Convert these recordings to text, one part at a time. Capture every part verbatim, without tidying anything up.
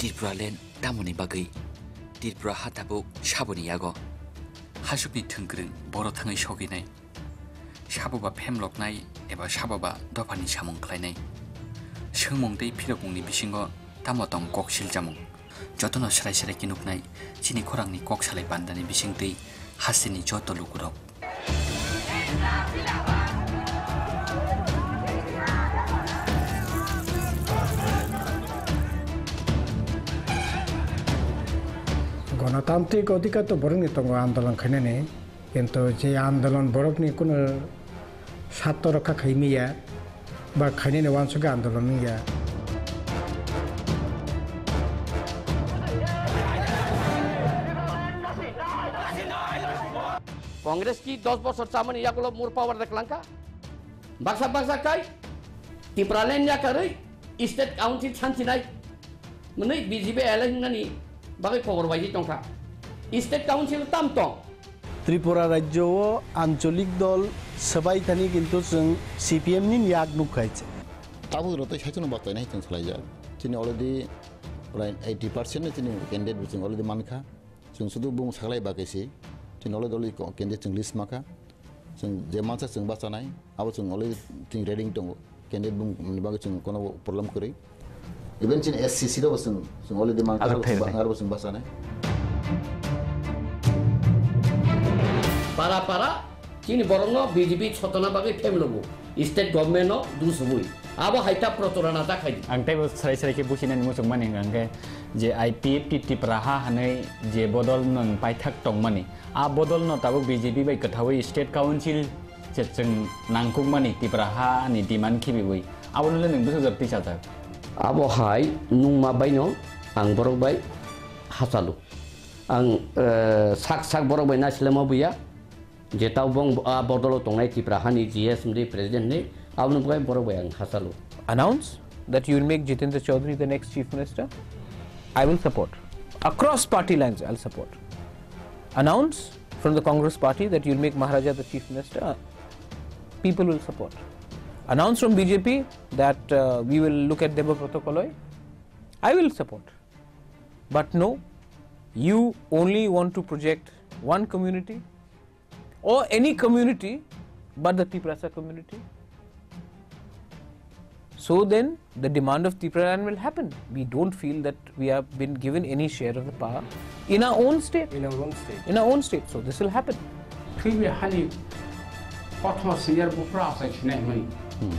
Tripura land tamoni bagwi? Tripura ha tabuk saboni yago. Hasukni thwngkwrwng boro thangwi soginai. Sabo ba phemloknai eba sabo ba dophani samung khlainai. Swngmung tei phirokmungni bisingo tamo tong kok siljamung? Jotono srai srai khe nuknai chini khorangni kok salai pandani bisingtwi hasteni joto lukurok. Gonotantrik odhikar to borokni tongo andolon khainani, kintu je andolon borokni kuno sarto rokha khaimaya ba khainani uansugwi andolon wngya. Congress ki dos bosor chamani yagulo more power de klangkha. Baksa baksa kai Tipraland yakarwi State Council santinai mwnwi B J P alliance nani bagwi khobor bai tongkha. State Council tam tong. Tripura rajyo o ancholik dol swbai thani kintu chwng C P M ni yak nukha se. Tabuk rotoi saichung bachainai chwng salaijak. Chini already prai eighty percent ni chini candidate bo chwng already mankha. Chwng sudu bung saklai bagwi se. Chini already already candidate chwng list makha. Chwng je mansa chwng bachanai, abo chwng already chwng ready tongo. Candidate bung ni bagwi chwng kono problem kwrwi. Even chini S C C rok chwng, chwng already mang Abo karo thai chwng ba-, thai. Abo chwng bachanai. Para para chini borokno B J P sotona bagwi phemlogo. State government no dusubui. Abo hai ta prochorana ta khai. Ang teibo srai srai khe businani muchung mani hwnkha hwnkhe je I P F T Tipra ha hanwi je bodol nwng paithak tongmani. A bodolno tabuk B J P bai kwthaui State Council se chwng nangkukmani Tipra ha ni demand khibiui, abono le nwng bwsajak tisajak. Abo hai nungma baino ang borok bai hachalu. Ang, eh, sak sak borok bai naisilema buya. Je tau bong a bodolo tongnai Tipra hani G S M D president ni abono bai borok bai ang hachalu. Announce that you will make Jitendra Chaudhary the next chief minister, I will support. Across party lines, I'll support. Announce from the Congress party that you'll make Maharaja the chief minister, uh, people will support. Announce from B J P that, uh, we will look at Debabrata Koloi, I will support. But no, you only want to project one community or any community but the Tiprasa community. So then, the demand of Tipraland will happen. We don't feel that we have been given any share of the power in our own state. In our own state. In our own state. So this will happen. Thwiwi hani kothoma senior buphuru achai sinai hwnwi. Hmm.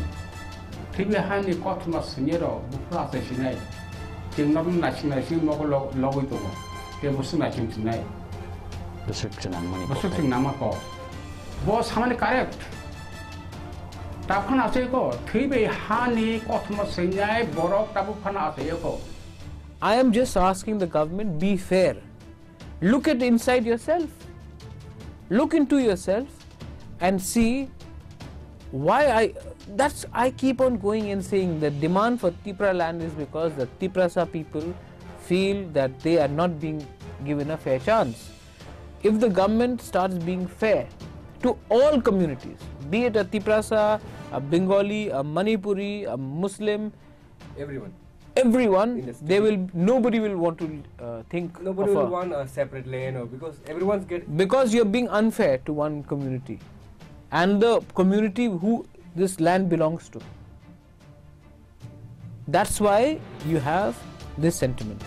Thwiwi hani kothoma senior o buphuru achai sinai. Chwng norokno naising naising nogo log-, logwi tongo. Tei bwswk naising sinai. Bwswk chwng nangmani Bwswk kok. Chwng nangma kok. Bo samani correct. Tabuk phano achai ko, thwibai hani kothoma swngnai borok tabuk phano achai ko. I am just asking the government, be fair. Look at inside yourself. Look into yourself and see why I, that's, I keep on going and saying the demand for Tipra land is because the Tiprasa people feel that they are not being given a fair chance. If the government starts being fair to all communities, be it a Tiprasa, a Bengali, a Manipuri, a Muslim, Everyone. Everyone, In the they state. Will, nobody will want to, uh, think Nobody of will a want a separate land or because everyone's get Because you're being unfair to one community and the community who this land belongs to. That's why you have this sentiment.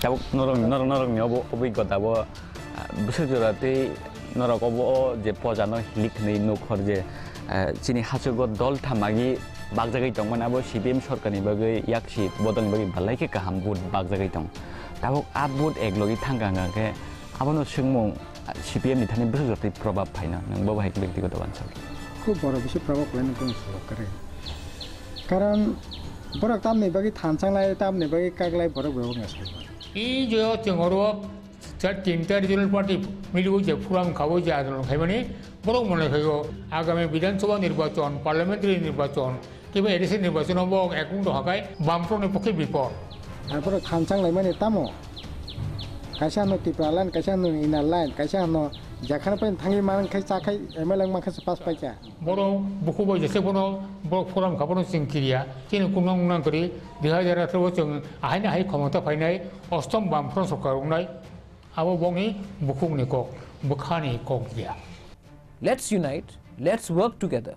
Tabuk norok, norok, norokni obo, obigota bo, ah, bwswk jora tei norok obo o je pojano hilik hwnwi nuk hor je, ah, chini hachugo dol thamagi bakjagwi tongmani abo C P M sorkarni bagwi yaksi bodolni bagwi belai khe kaham vote bakjagwi tong. Tabuk a vote ek logi thangka hwnkha khe abono swngmung, ah, C P M ni thani bwswk jora tei probab phaino nwng bobo hai khe bektigoto wansok. Khub boro bisi probab khlainai bono sorkar. Karon borok tamni bagwi thansanglai, tamni bagwi kaklai borok bai wngya sai. I je o chwng oro char tinta regional party miliwi je program khawi je andolon khaimani borok mone khaio agami Bidhan Sabha nirbachon, parliamentary nirbachon, kiba A D C nirbachon bo ekung to hakai Bamfront ni pokhe bipor. Ar borok thansanglai mani tamo Kaisa no Tipraland, kaisa no Inner Line, kaisa no jekhano pai thangwi man khai cha khai M L A man khai se pass pai kha. Borok bukhuk bai jese bono borok forum kha bono chwng kiriya. Chini kunang unang kari dui hajar atharo o chwng ahai ni hai khomota phainai ostom bam front sorkar wngnai. Abo bokni bukhukni kok, bwkhani kok ya. Let's unite, let's work together.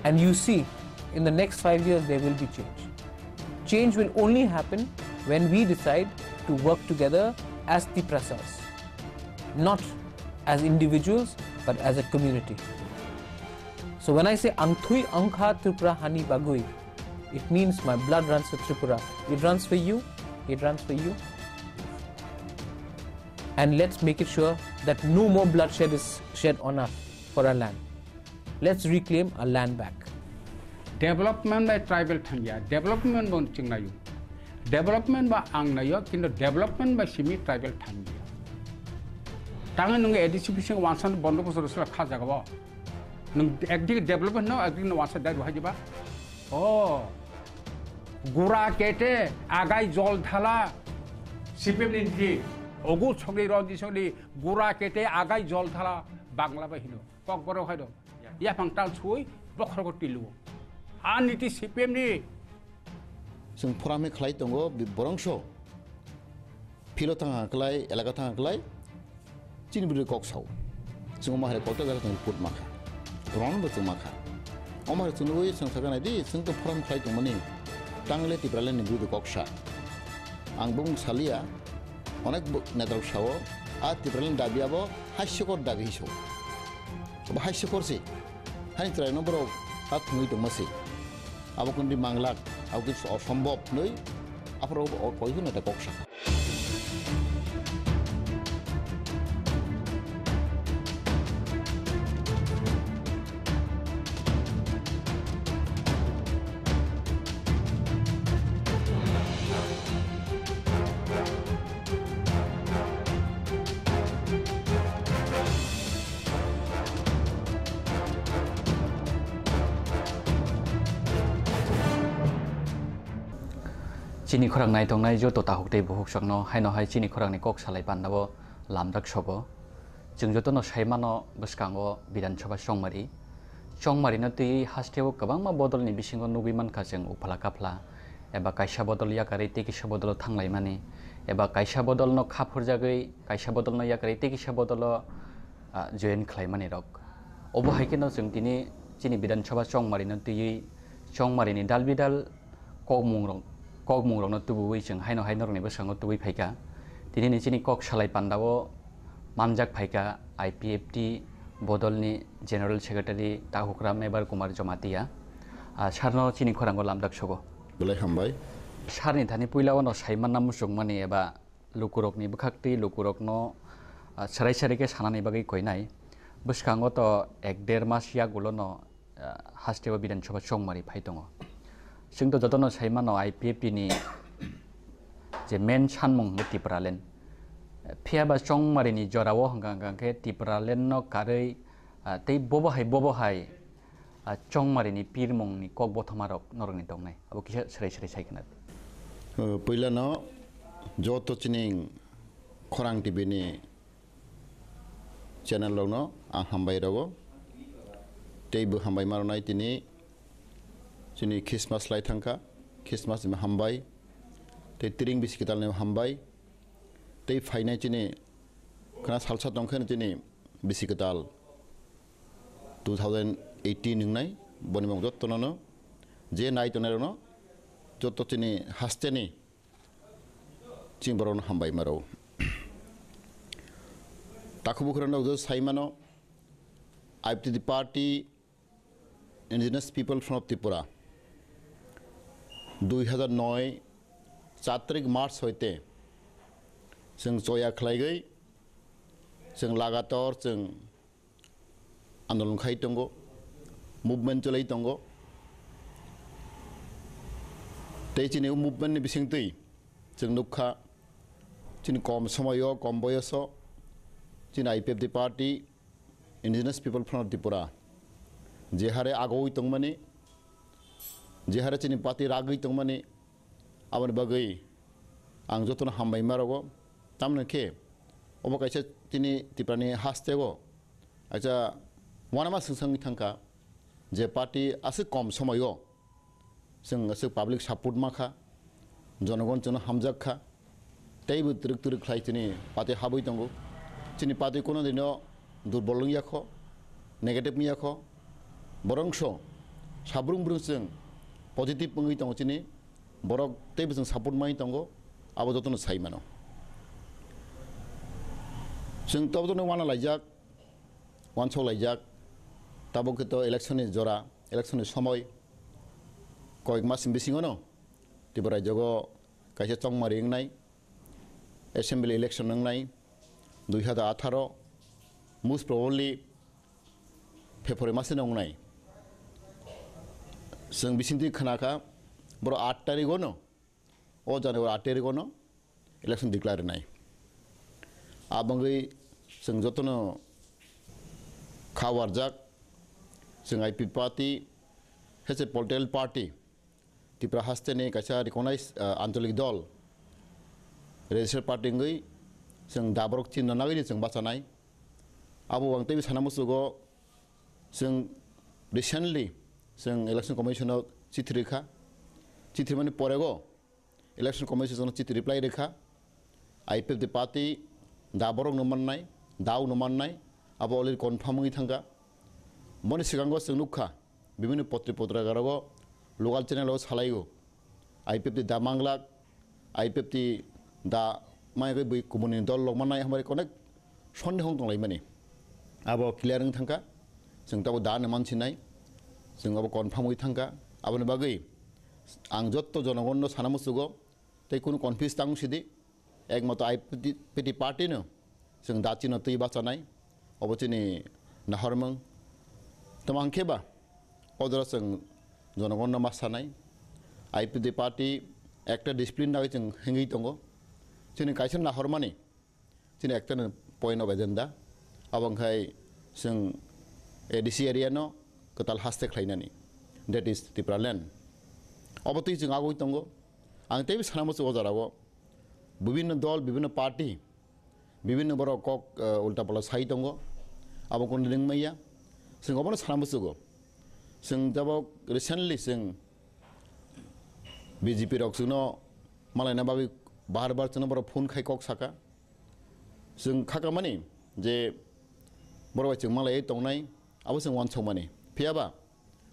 And you see, in the next five years, there will be change. Change will only happen when we decide to work together as Tiprasas, not as individuals, but as a community. So when I say Ang thui ang kha Tripura hani bagwi, it means my blood runs for Tripura. It runs for you, it runs for you. And let's make it sure that no more bloodshed is shed on us for our land. Let's reclaim our land back. Development bai tribal thangya, development bo chwng naio. Development ba ang naio, kintu development bai simi tribal thangya. Tangwi nwng A D C bising wansan bondo bosor sala kha jaga bo. Nwng ekdik development no, ekdik no wansa dai ruhai diba. Oh. Gura kete agai jol thala. C P M ni nti. Ogu sogri rondi sogri gura kete agai jol thala Bangla bai hino. Kokborok hai do. Yaphang tal sui bokhorok tilu. A niti C P M ni. Chwng phoram khlai tongo bi-, borongso. Philo thang ha klai, elaka thang ha klai, chini bwrwi kok sao. Chwng omo hai kok ta jaga chwng put ma kha. Ron bo chwng ma kha. Omo hai chwng nugwi chwng sakha nai di, chwng to phoram khlai tongmani. Tangle Tipraland ni bwrwi kok sa. Ang bung salia, onek bo-, netarok sao, a Tipraland dabi abo haisokor dabi hi sao. Abo haisokor se. Hani chwrai no borok a thwngwi tongma se. Abo kwnwi manglak, abo khe osombob hinwi aphuru o koi phano ta kok sakha. Chini khorang naitongnai joto takhuk tei bukhuk sakno haino hai chini khorangni kok salai pandao lamjak sogo. Chwng jotono sai mano bwskango Bidhan Sabha chongmari. Chongmarino twi hasteo kwbangma bodolni bisingo nugwi mankha chwng uphla kaphla eba kaisa bodol yakarwi tei kisa bodolo thanglaimani eba kaisa bodolno kha phurjagwi kaisa bodolno yakarwi tei kisa bodolo, ah, join khlaimanirok. Obo hai kheno chwng tini chini Bidhan Sabha chongmarino twiwi chongmarini dal bidal kokmungrok, kokmungrokno tubuwi chwng haino hai norokni bwskango tubui phaikha. Tinini chini kok salai pandao manjak phaikha I P F T bodolni General Secretary Takhukra Mebar Kumar Jamatia. Ah, sarno chini khorango lamjak sogo. Belai hambai. Sarni thani puilao no saimanna muchungmani eba lukurokni bwkhaktwi lukurokno, ah, sarai sarai khe sanani bagwi koinai. Bwskango to ek der mas yagulono, ah, hasteo Bidhan Sabha chongmari phai tongo. Chwng to jotono sai mano I P F T ni je main sanmung hwnkhe Tipraland. Phiya ba chongmarini jorao hwnkha hwnkha khe Tipraland no karwi, ah, tei bobo hai bobo hai, ah, chongmarini pirmungni kok bothomarok norokni tongnai. Abo kisa serai serai sai khna. Uh, puilano joto chini Khorang T V ni channel rokno ang hambai rogo. Tei bo hambai ma rwnai tini chini Christmas lai thangkha. Christmas ni hambai. Tei tring bisi kwtal ni hambai. Tei phainai chini khna salsa tongkhe chini bisi kwtal two thousand eighteen wngnai, boni mung jottono no je nai tongnai rokno jotto chini hasteni chini borokno hambai ma rwo. Takhuk bukhurano je sai mano, I P F T party Indigenous People Front of Tripura dui hajar noi chat tarik March hoite chwng choya khlaigwi chwng lagator chwng andolon khai tongo, movement chwlai tongo. Tei chini o movement ni bisingtwi chwng nukha, chini kom somoyo, kom boyoso, chini I P F T party, Indigenous People Front of Tripura, je hare agoi tongmani, je hare chini party ragwi tongmani, aboni bagwi ang jotono hambai ma rogo. Tamoni khe obo kaisa tini Tripura ni hasteo kaisa uanama swngchang wngwi thangkha je party aswk kom somoio chwng aswk public support mankha, jonogon chwngno hamjak kha, teibo twrwk twrwk khlai chini party habwi tongo. Chini party kuno dino durbol wngya kho, negative wngya kho, borongso sabrung brung chwng positive wngwi tongo chini, borok teibo chwng support manwi tongo, abo jotono sai mano. Chwng tobo jotono uana laijak, uansuk laijak, tabuk khe to election ni jora, election ni somoi, koyek mas ni bisingo no Tripura rajyo o kaisa chongmari wngnai, assembly election wngnai, dui hazar atharo, most probably February maseno wngnai. Chwng bisingtwi khna kha, boro aat tarikgo no, o January aat tarikgo no election declare rwnai. Abangwi chwng jotono kha warjak, chwng I P P party, hese political party, Tripura hasteni kaisa recognized, ah, ancholik dol, registered party wngwi chwng da borok chinna nagwini chwng bachanai. Abo ang teibo sana muchugo chwng recently chwng Election Commission o chithi rwkha. Chithi rwmani porego Election Commission o chithi reply rwkha. I P F T party da borokno mannai, daokno mannai, abo already confirm wngwi thangkha. Boni swkango chwng nukha, bibinno potri potrikarogo, local channel o salaio, I P F T da manglak, I P F T da maya khe bui kubuni dol lok mannai hambai konek sondehong tonglaimani. Abo clear wng thangkha, chwng tabo da no mansinai, chwng abo confirm wngwi thangkha. Aboni bagwi ang jotto jonogonno sana muchugo, tei kunu confuse tang sidi, ekmato I P F T party no chwng da chino twi bachanai, obo chini nahormung. Tamo ang khe ba, o jora chwng jonogonno ma sanai, I P F T party ekta discipline nagwi chwng hengwi tongo. Chini kaisa nahormani, chini ekta no point of agenda, abo wngkhai chwng A D C area no kwtal haste khlainani, that is Tripura land. Obo twi chwng agwi tongo. Ang teibo sana muchuk o jora o, bibinno dol, bibinno party, bibinno borok kok, eh, ulta pala sai tongo, abo kunu ring maya. Chwng obono sana muchugo. Chwng jabo recently chwng B J P rok chwngno malaina bagwi bar bar chwngno borok phone khai kok saka. Chwng khakamani je borok bai chwng malaiwi tongnai, abo chwng uansukmani. Phiyaba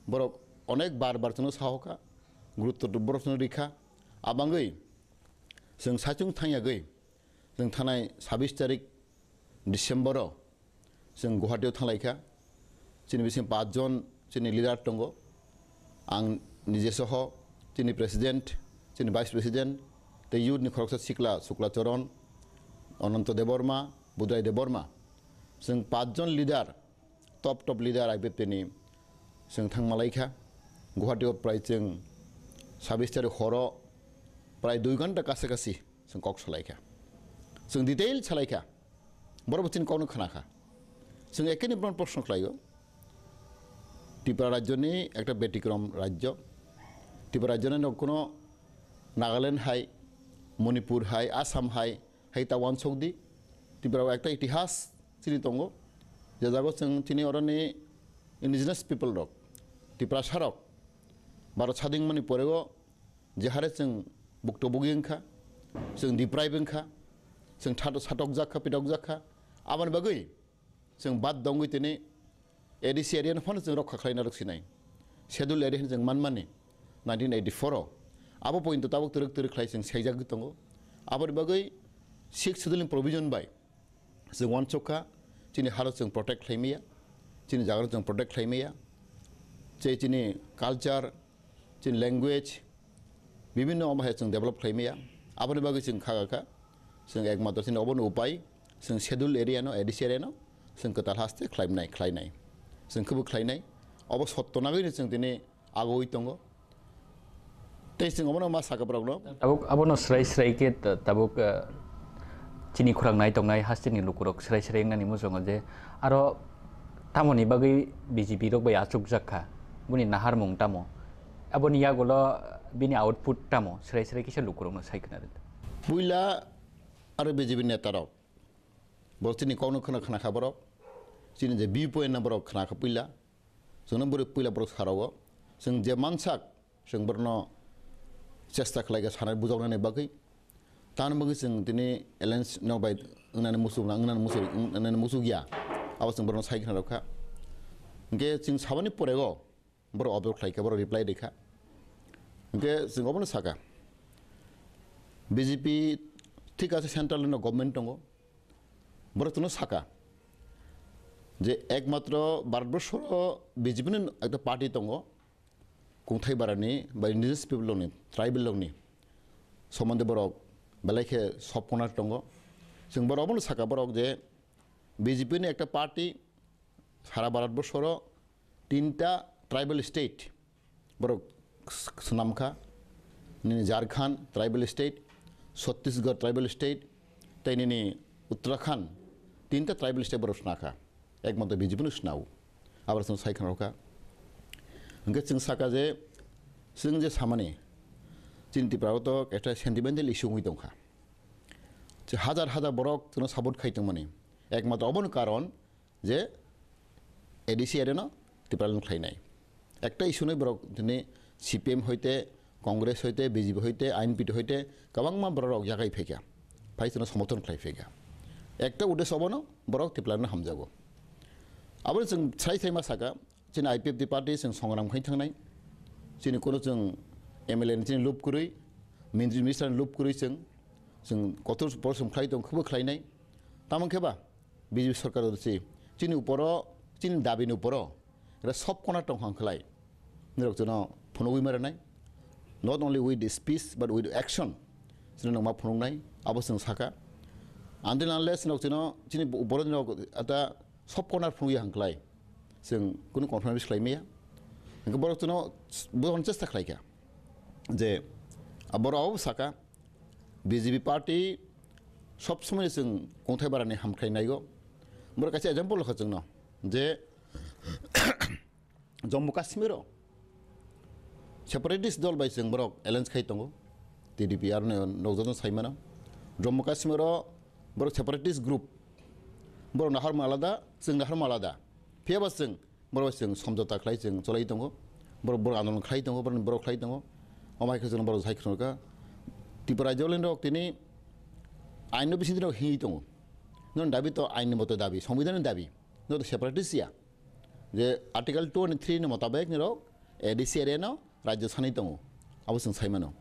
borok onek bar bar chwngno sahokha, gurutto borok chwngno rikha. Abangwi chwng saichung thangyagwi chwng thanai sabis tarik December o chwng Guwahati o thanglaikha. Chini bising pach jon chini leader tongo. Ang nije soho, chini president, chini vice president, tei youth ni khoroksa sikla Sukla Choron, Ananto Debbarma, Budrai Debbarma. Chwng pach jon leader, top top leader I P F T ni chwng thangmalaikha. Guwahati o prai chwng sabis tarik horo prai dui ghonta kasa kasi chwng kok salaikha. Chwng detail salaikha. Borok bo chini kokno khna kha. Chwng ekeni bono proshno khlaio. Tripura rajyoni ekta betikrom rajyo. Tripura rajyoni no kuno Nagaland hai, Manipur hai, Assam hai, hai ta uansuk di. Tripura o ekta itihas chini tongo. Je jago chwng chini oroni indigenous people rok, Tiprasa rok, Bharat sading mani porego je hare chwng bukto bugi wngkha, chwng deprive wngkha, chwng thato satokjak kha, pitokjak kha, aboni bagwi chwng bad dongwi tini A D C area no phano chwng rokha khlaina rwk sinai. Schedule area hwnwi chwng manmani nineteen eighty-four o. Abo pointo tabuk twrwk twrwk khlai chwng saijagwi tongo. Aboni bagwi sixth schedule ni provision bai chwng uansukha, chini haro chwng protect khlaimaya, chini jagano chwng protect khlaimaya, che chini culture, chini language, bibinno omo hai chwng develop khlaimaya. Aboni bagwi chwng kha kha, chwng ekmatro chini obono upai, chwng schedule area no, A D C area no, chwng kwtal haste khlainai, khlainai. Chwng khwbo khlainai. Obo sotto nagwino chwng tini agoi tongo. Tei chwng obono ma saka borokno. Tabuk abono srai srai khe ta-, tabuk, eh, chini khorang nai tongnai hasteni lukurok srai srai wngnani muchungo je aro tamoni bagwi B J P rok bai achukjak kha, boni naharmung tamo, aboni yagulo bini output tamo, srai srai kisa lukurokno sai khna rwdi. Puila aro B J P neta rok, borok chini kokno khna khna kha borok, chini je view point no borok khna kha puila, chwngno borok puila borok sarawo, chwng je mansak chwng borokno chesta khlai kha sanai bujaknani bagwi, tamoni bagwi chwng tini alliance no bai wngnani muchung wngnani muchung wngnani muchung ya, abo chwng borokno sai khna rok kha, hwnkhe chwng sabani porego. Borok observe khlai kha, borok reply rikha. Hwnkhe chwng obono sakha, B J P thik ase, central no government tongo. Borok chwngno sakha je ekmatro Bharatborsho B J P ni ekta party tongo, kungthai barani ba indigenous people ni, tribal ni somonde borok belai khe sob corner tongo. Chwng borok obono sakha borok je B J P ni ekta party sara Bharatborsoro tinta tribal state borok s-, swnamkha, nini Jharkhand tribal state, Chhattisgarh tribal state, tei nini Uttarakhand, tinta tribal state borok swnakha, ekmatro B J P no swnao, abo chwng sai khna rokha. Hwnkhe chwng sakha je, chwng je samani, chini Tripura o to ekta sentimental issue wngwi tongkha, je hajar hajar borok chwngno support khai tongmani, ekmatro obono karon, je A D C area no Tipraland khlainai. Ekta issue noi borok tini C P M hoite, Congress hoite, B J P hoite, I N P T hoite kwbangma borok rok yagai phaikha. Phai chwngno somorthon khlai phaikha. Ekta uddesho obono borok Tipraland no hamjago. Aboni chwng sai sai ma saka, chini I P F T party chwng songram khai thangnai. Chini kono chwng M L A ni chini lup kwrwi, minister ni lup kwrwi chwng, chwng kotor porishrom khlai tong khubo khlainai. Tamo khe ba? B J P sorkar se chini uporo, chini dabi ni uporo era sob kona tong hang khlai. Nirok chwngno phunugwi ma rwnai. Not only with speech but with action. Chwngno nangma phunuknai, abo chwng saka. Until unless nirok chwngno chini uporo nirok ata sob kona phunugwi hang khlai, chwng kunu compromise khlai maya. Hwnkhe borok chwngno bohon chesta khlai kha je, a borok abo saka, B J P party sob somoi chwng kongthai barani hamkhlai naigo. Borok kaisa example rokha chwngno je Jammu Kashmir o separatist dol bai chwng borok alliance khai tongo, T D P aro nokjagno sai mano. Jammu Kashmir o borok separatist group, borok nahar ma alada, chwng nahar ma alada. Phiya ba chwng Borok bai chwng somjota khlai chwng cholai tongo, borok, borok andolon khlai tongo, borok, borok khlai tongo. Omo hai khe chwng borok sai khwrwng kha. Tripura rajyo le norok tini ain no bising rok hingwi tongo. Nini dabi to ain ni moto dabi, songbidhan ni dabi. Norok to separatist ya. Je Article two and three ni motabek norok A D C area no rajyo sanwi tongo, abo chwng sai mano.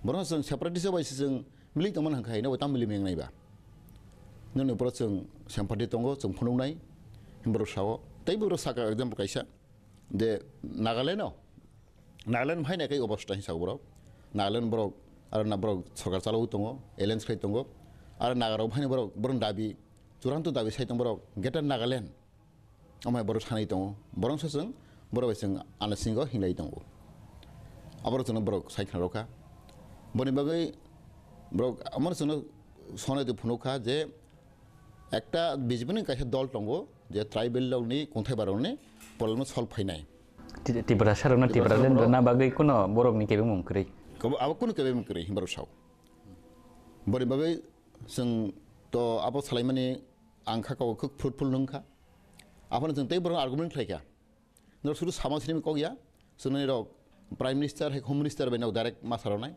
Borokno chwng separatist bai se chwng milik tongmani hwnkhe hai, nobo tamo milik mengnai ba? Nini borok chwng sympathy tongo, chwng phunuknai, borok sao. Tei borok saka example kaisa, je Nagaland o, Nagaland hai nai kai obostha hinwi sao borok. Nagaland borok, aro na borok sorkar chalaui tongo, alliance khai tongo. Aro Nagarok hai borok, borok dabi, churanto dabi sai tongo borok, Greater Nagaland. Omo hai borok sanwi tongo. Borok se chwng, borok bai chwng ana singo hinglai tongo. Aborok chwngno borok sai khna rokha. Boni bagwi borok amo chwngno sonai twi phunukha je ekta B J P ni kaisa dol tongo je tribal rokni kongthai barokni problem no solve phainai. Ti-, Tiprasa rokno, Tiprasa Tiprasa rokno rokno bagwi kuno borokni kebengmung kwrwi. Kabo abo kuno kebengmung kwrwi hinba rok sao. Boni bagwi chwng to abo salaimani ang kha kok fruitful nung kha. Aphano chwng tei borok argument khlai kha. Norok suru sama sini kok ya, chwng nai rok Prime Minister hai Home Minister bai nok direct ma saronai,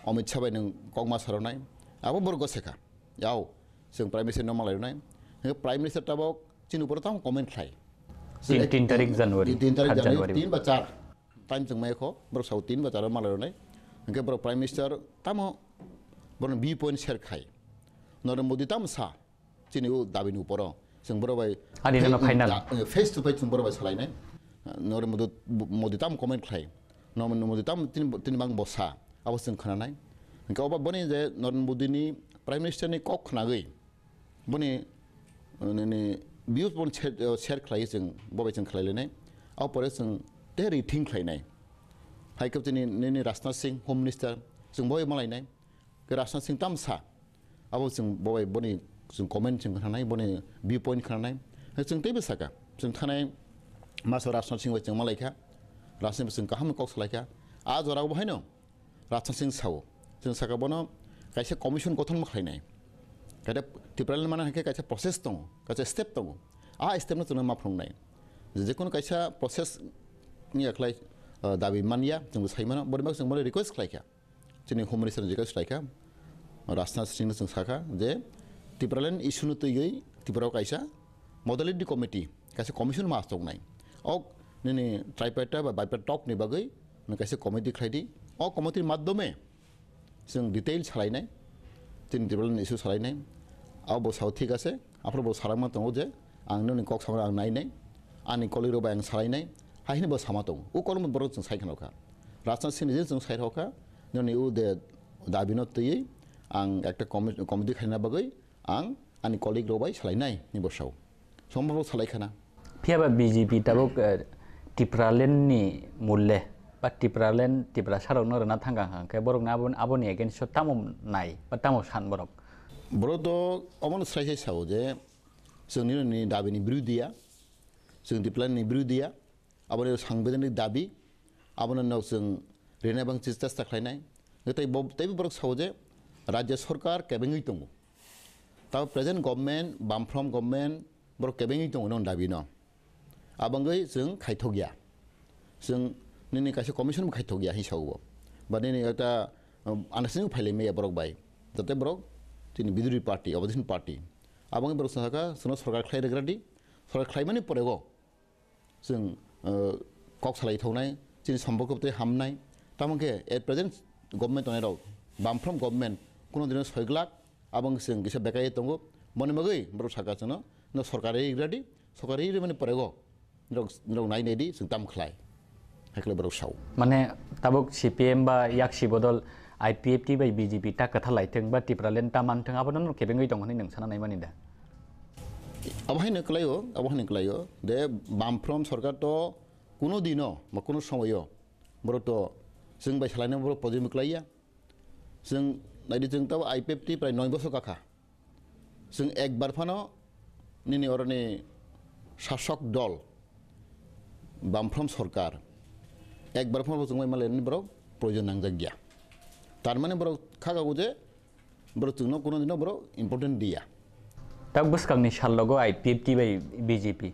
Amit Shah bai nung kok ma saronai, abo borok gose kha. Yao, chwng Prime Minister no malai ronai. Hwnkhe Prime Minister tabok chini upor tamo comment khlai. Tin, tin tarik January, tin tarik khat January, January. Tin ba char. Time chwng mai kho, borok sao tin ba char malai ronai. Hwnkhe borok Prime Minister tamo borok view point share khai. Narendra Modi tamo sa, chini o dabi ni uporo. Chwng borok bai Ani no face, final. Da-, eh, face to face chwng borok bai salainai. Narendra Modi, Modi tam comment khlai. Narendra Modi tam tini, tini bang bo sa. Abo chwng khwnanai. Hwnkhe obo boni je Narendra Modi ni Prime Minister ni kok khwnagwi boni, eh, nini views boni share, eh, share khlai chwng, bo bai chwng khlai lainai. Abo pore chwng tei rethink khlainai. Hai khe chini nini Rajnath Singh Home Minister chwng bo bai malainai. Khe Rajnath Singh tam sa. Abo chwng bo bai boni chwng comment chwng khnanai, boni view point khnanai. Chwng teibo saka. Chwng thanai masa Rajnath Singh bai chwng malaikha. Rajnath Singh chwng kaham kok salaikha. A jora bo haino Rajnath Singh sao. Chwng saka bono kaisa commission gothon ma khlainai. Kaisa Tipraland mana hwnkhe kaisa process tongo, kaisa step tongo. A step no chwngno ma phrwngnai. Je, je kono kaisa process ni yakhlai, ah, dabi manya, chwng sai mano, boni bagwi chwng bono request khlai kha. Chini Home Minister ni request khlai kha. Rajnath Singh no chwng sakha je Tipraland issue no twiwi Tripura o kaisa modality committee, kaisa commission ma choknai. Ok, nini tripartite ba bipartite talk ni bagwi nini kaisa committee khlai di. O committee ni madhyome chwng detail salainai, chini Tipraland issue salainai. Abo bo sao thik ase, aphuru bo salama tongo je ang nini kok samano ang nainai, ani colleague rok bai ang salainai, hai hwnwi bo sama tongo. O kolom borok chwng sai khna kha. Rajnath Singh ni je chwng sai rokha, nini o de dabi no twiwi ang ekta commi-, committee khaina bagwi ang ani colleague rok bai salainai ni bo sao. Sombhob salai khana. Phiya ba B J P tabuk, eh, Tipraland ni mulle ba Tipraland Tiprasa rok no rwna thang kha hwnkhe borok no abo, aboni against o tamo nai ba tamo san borok? Borok to omono srai sai sao je chwng nini dabi ni birodhi ya, chwng Tipraland ni birodhi ya, Aboni sangbidhanik dabi, abono nok chwng rina bang chis-, chesta khlainai. Tei bo-, teibo borok sao je Rajya Sarkar kebengwi tongo. Tabo present government, Bamfront government, borok kebengwi tongo nini dabi no. Abangwi chwng khaithok ya. Chwng nini kaisa commission bo khaithok ya, hinwi sao bo. Ba nini ekta, um, understanding phailai maya borok bai. Jate borok chini bidrohi party, opposition party. Abangwi borok chwng sakha, chwngno sarkar khlai rwgra di. Sarkar khlaimani porego, Chwng, uh, kok salai thoknai, chini somporko tei hamnai. Tamo khe at present government tongnai rok, Bamfront government, kuno dino soi glak, abang chwng kisa bekai tongo. Boni bagwi borok saka chwngno, no sorkari rigradi, sorkari rimani porego, nirok, nirok nai nai di, chwng tam khlai. Hakle borok sao. Mane tabuk C P M ba yaksi bodol I P F T bai B J P ta kwtha lai thung ba Tipraland ta man thung abono no kebengwi tong hwnwi nwng sana nai mani da? Abo haino kwlaio, abo haino kwlaio. De Bamfront sorkar to kuno dino, ba kuno somoyo, borok to chwng bai salaina borok pojim kwlaiya. Chwng naidi chwng tabo I P F T prai noi bosor kakha. Chwng ekbar phano nini oroni sasok dol, Bamfront sorkar, ekbar phano chwng bai malaini borok proyojon nangjak ya. Tar mane borok kha kago je Borok chwngno kuno dino borok important diya. Tak bwskangni sallogo I P F T bai B J P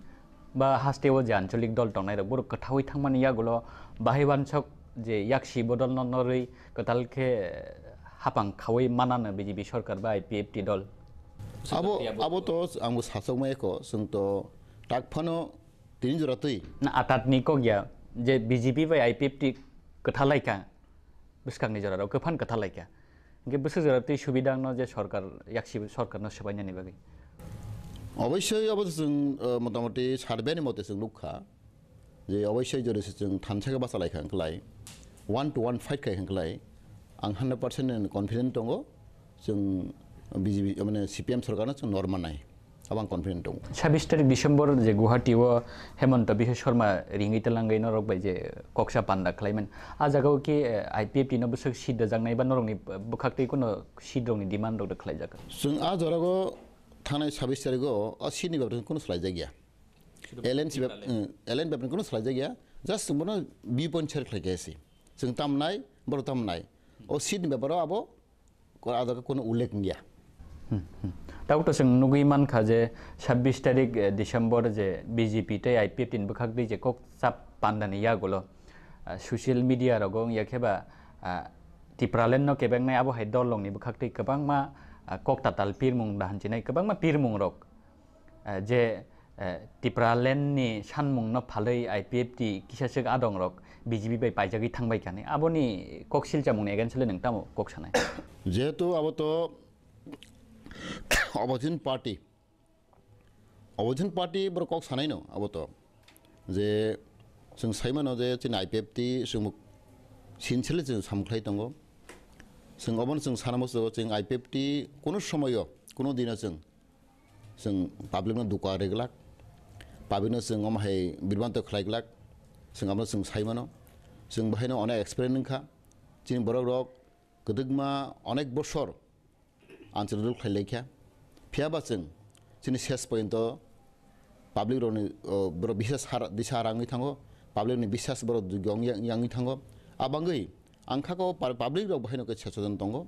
ba hasteo je ancholik dol tongnai rok borok kwthawi thangmani yagulo bahai wansok je yaksi bodol no norwi kwtal khe hapang khawi manano B J P sorkar ba I P F T dol. Abo, abo to ang bo sachok mai kho, chwng to tak phano tini jora twi. Na atatni kok ya je B J P bai I P F T kwthalai kha. Bwskangni jorarok kwphan kwtha laikha. Hwnkhe bwswk jora twi subida wngno je sorkar, yaksi sorkarno swbainani bagwi? Oboisoi obo chwng, uh, motamoti survey ni mote chwng nukha je oboisoi jora se chwng thansa khe bacha laikha hwnkhlai, one to one fight khai hwnkhlai ang hundred percent confident tongo. Chwng B J P, mane C P M sorkarno chwng norma nai, abo ang confident tongo. Sabbish tarik December je Guwahati o Hemanta Biswa Sarma ringwi twlangwi norok bai je koksa panda khlaiman, a jagao khe, eh, I P F T no bwswk seat rwjaknai ba norokni bwkhak twi kuno seat rokni demand rok khlaijak? Chwng a jorao thangnai sabbish tarigo o seat ni bebak kuno swlaijakya. L N C bebak, eh, L N C bebak kuno swlaijakya. Just chwng bono viewpoint share khlaikha se. Chwng tamnai, borok tamnai. O seat ni bebak abo Ko-, ah jaga kuno ullekh wngya. Hmm, hmm. Tabuk to chwng nugwi mankha je sabbish tarik, eh, December je B J P tei I P F T ni bwkhak twi je kok chap pandani yagulo, ah, social media rogo wngya khe ba, ah, Tipraland no kebengnai abo hai dol rokni bwkhak twi kwbangma, ah, kok tatal pirmung da hinjinai kwbangma pirmung rok, eh, je, eh, Tipraland ni sanmung no phalwi I P F T kisa swk adong rok B J P bai paijagwi thangbai kani. Aboni kok silchamung ni against le nwng tamo kok sanai? Jehetu abo to opposition party, opposition party borok kok sanai no abo to. Je chwng sai mano je chini I P F T chwng sincerely chwng samkhlai tongo. Chwng obono chwng sana muchungo chwng I P F T kuno somoyo, kuno dino chwng Chwng public no duka ri glak, public no chwng omo hai birbanto khlai glak, chwng abo no chwng sai mano, chwng bahai no onek experience wngkha, chini borok rok kwdwkma onek bosor anchal rwrwk khlai laikha, phiya ba chwng chini ses porjonto public rok ni, o, borok bisas har, disa har wngwi thango, public ni bisas borok yong, yong, yangwi thango, a bangwi Ang kha ko par-, public rok bahai no khe sechojon tongo.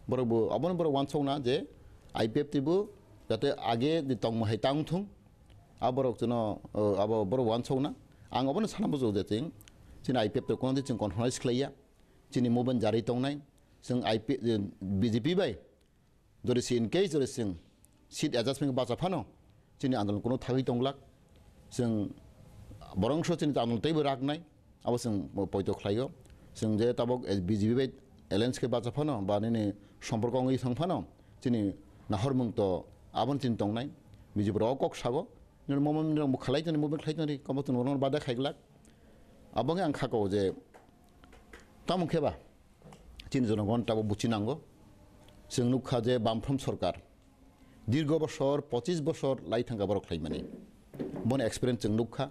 Borok bo, abono borok uansuk na je I P F T bo jate age di tongma hai tang thung, aborok chwngno, o, abo borok wansokna. Ang obono sana bujo je chwng, chini I P F T kono di chwng confirm khlaiya, chini movement jari tongnai, chwng I P, eh, B J P bai, jori si in case jori chwng seat adjustment bacha phano, chini andolon kono thagwi tonglak. Chwng borongso chini andolon teibo raknai, abo chwng poito khlaio. Chwng je tabok B J P bai alliance khe bacha phano, ba nini somporko wngwi thang phano, chini nahormung to aboni chini tongnai. B J P rok kok sago, nini momo nini rok khalai toni, mobo khlai toni, kobo toni, rok bada khaiglak. Abo wngkha ang khakao je, tamo khe ba, chini jonogon tabo buchi nango. Chwng nukha je Bamfront sorkar, dirgo bosor, pochis bosor lai thangkha borok khlaimani. Boni experience chwng nukha,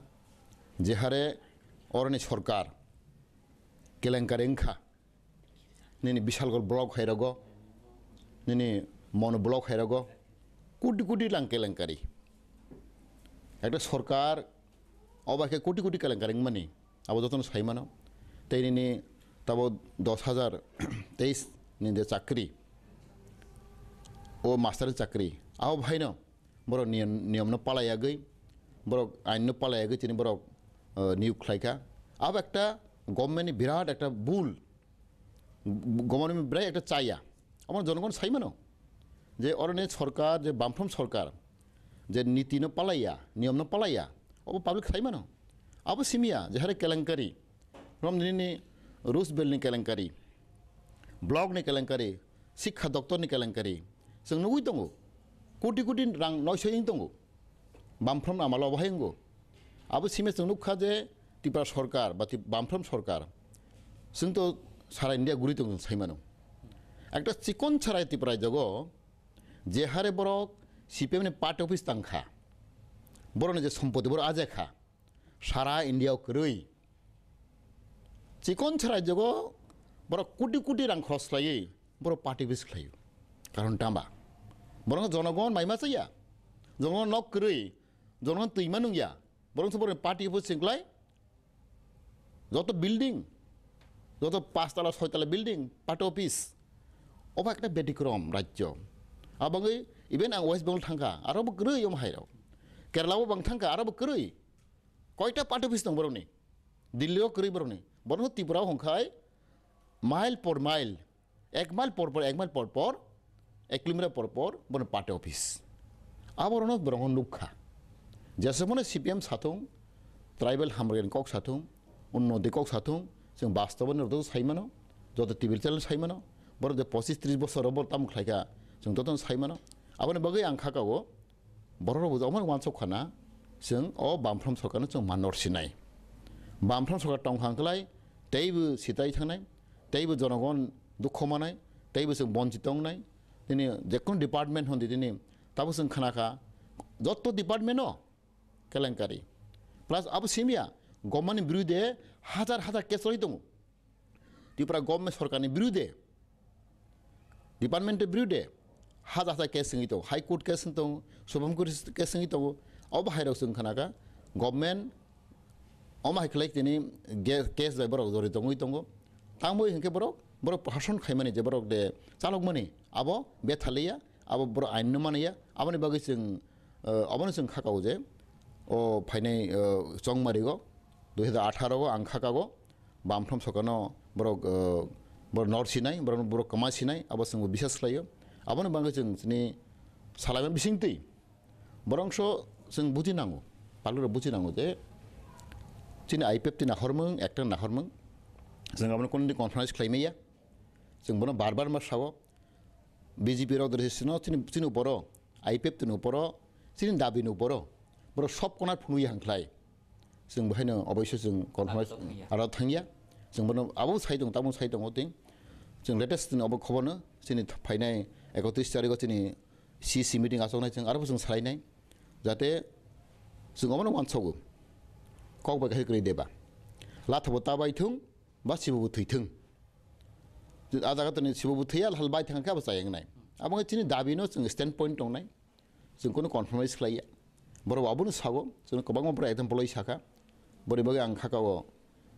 je hare oroni sorkar kelenkari wngkha, nini Bishalgarh block hai rogo, nini Mon block hai rogo, koti koti rang kelenkari. Ekta sorkar, oba khe koti koti kelenkari wngmani, abo jotono sai mano. Tei nini tabo dos hajar teis ni je chakri, o master ni chakri, abo bahaino borok niyam, niyamno palai yagwi, borok ainno palai yagwi tini borok, eh, niyok khlaikha. Abo ekta government ni birat ekta bul, government ni birat ekta chaya. Abo jonogon sai mano je oroni sorkar, je Bamfront sorkar, je niti no palaiya, niyom no palaiya, obo public sai mano. Abo simiya je hare kelenkari, rom nini Rus Belt ni kelenkari, block ni kelenkari, Sikha Doptor ni kelenkari, chwng nugwi tongo, koti koti rang noisoi wng tongo, Bamfront amalo obo hai wngo. Abo simiya chwng nukha je Tripura sorkar ba Trip-, Bamfront sorkar, chwng to sara India guri tongo chwng sai mano. Ekta chikon sarai Tripura jogo, je hare borok C P M ni party office tangkha, borokni je sompoti borok ajakha, sara India o kwrwi. Chikon sarai jogo borok koti koti rang khoros khlaiwi borok party office khlaio. Karon tamba? Borok jonogon maima chaya, jonogon nok kwrwi, jonogon twima nungya, borok se borok party office singklai. Joto building, joto pachtala, soitala building, party office. Obo ekta betikrom rajyo. Abangwi even ang West Bengal thangkha, aro bo kwrwi omo hairok. Kerala bo bang thangkha, aro bo kwrwi. Koita party office tong borokni? Delhi o kwrwi borokni. Borokno Tripura o hongkhai mile por mile, ek mile por por, ek mile por por, ek kilometer por por, bono party office. Aborokno borokno nukha. Jesomano C P M sathung, tribal hamrikni kok sathung, unnoti kok sathung, chwng bastobo ni rwtwi sai mano, joto T V channel sai mano, borok je pochis tris bosor borok tamo khlaikha, chwng jotono sai mano. Aboni bagwi ang khakao, borok rok bo omo wansuk khana, chwng o Bamfront sorkar no chwng man norsinai. Bamfront sorkar tong khang khlai, teibo sitai thangnai, teibo jonogon dukho manai, teibo chwng bonchit tongnai. Tini jekun department hondi tini, tabo chwng khana kha, jotto department o kelenkari. Plus abo simiya, government ni birude hajar hajar case roi tongo. Tripura government sorkar ni birude, department ni birude hajar hajar case wngwi tongo, High Court case wngwi tongo, Supreme Court case wngwi tongo. Obo hai rok chwng khana kha, government omo hai khlai tini ge-, case bai borok jori tongwi tongo. Tangbo hinkhe borok, borok prohason khaimani je borok de chalokmani abo bethaliya, abo borok ain no maniya, aboni bagwi chwng, eh, obono chwng khakao je o phainai, eh, chongmari o dui hajar atharo o ang khakao Bamfront sorkar no borok, eh, borok nor sinai, borok, borok kwma sinai, abo chwngbo bisas khlaio. Aboni bagwi chwng chini salaima bisingtwi borokso chwng buji nango, palukrok buji nango je chini I P F T nahormung, ekta nahormung, chwng abono konodi conference khlai maya, chwng bono bar bar ma sao, B J P rok dori sino chini, chini uporo, I P F T ni uporo, chini dabi ni uporo, borok sob konar phunui hangkhlai. Chwng bo haino oboiso chwng confirm aro thangya. Aro thangya. Chwng bono abo sai tong, tamo sai tongo ting. Chwng latest ni obo khobor no chini th-, phainai ekotris tarikh o chini C C meeting achoknai chwng aro bo chwng salainai. Jate chwng obono uansogo. Kok bai kaisa kwrwi deba. Lathabo ta bai thung, ba sibo bo thwi thung. A jaga toni sibo bo thwiya, hal bai thang khe abo chayang nai. Abo chini dabi no chwng standpoint tongnai. Chwng kunu compromise khlaiya. Borok abono sago, chwng kwbangma borok example oi sakha. Bori bagwi ang khakao,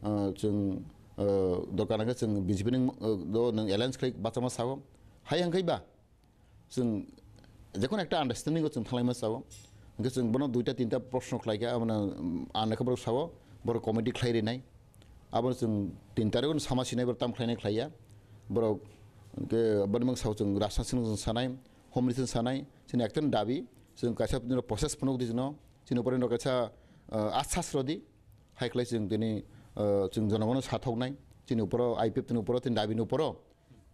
ah, chwng, ah, dorkar hwnkhe chwng B J P ni, ah, do nwng alliance khlai bachama sago. Hai hwnkhe ba, chwng Jekon ekta understanding o chwng thanglaima sao. Hwnkhe chwng bono duita tinta proshno khlaikha, abono, um, ang lekha borok sao, borok committee khlai rinai. Abono chwng tin tarikh o sama sinai borok tam khlainai khlaiya. Borok hwnkhe boni mung sao chwng Rajnath Singh no chwng sanai, Home Minister sanai, chini ekta dabi, chwng kaisa process phunuk di chwngno, chini upore no kaisa, uh, asas rodi, hai khlai chwng tini, uh, chwng jonogono sathoknai, chini uporo I P F T ni uporo, chini dabi ni uporo,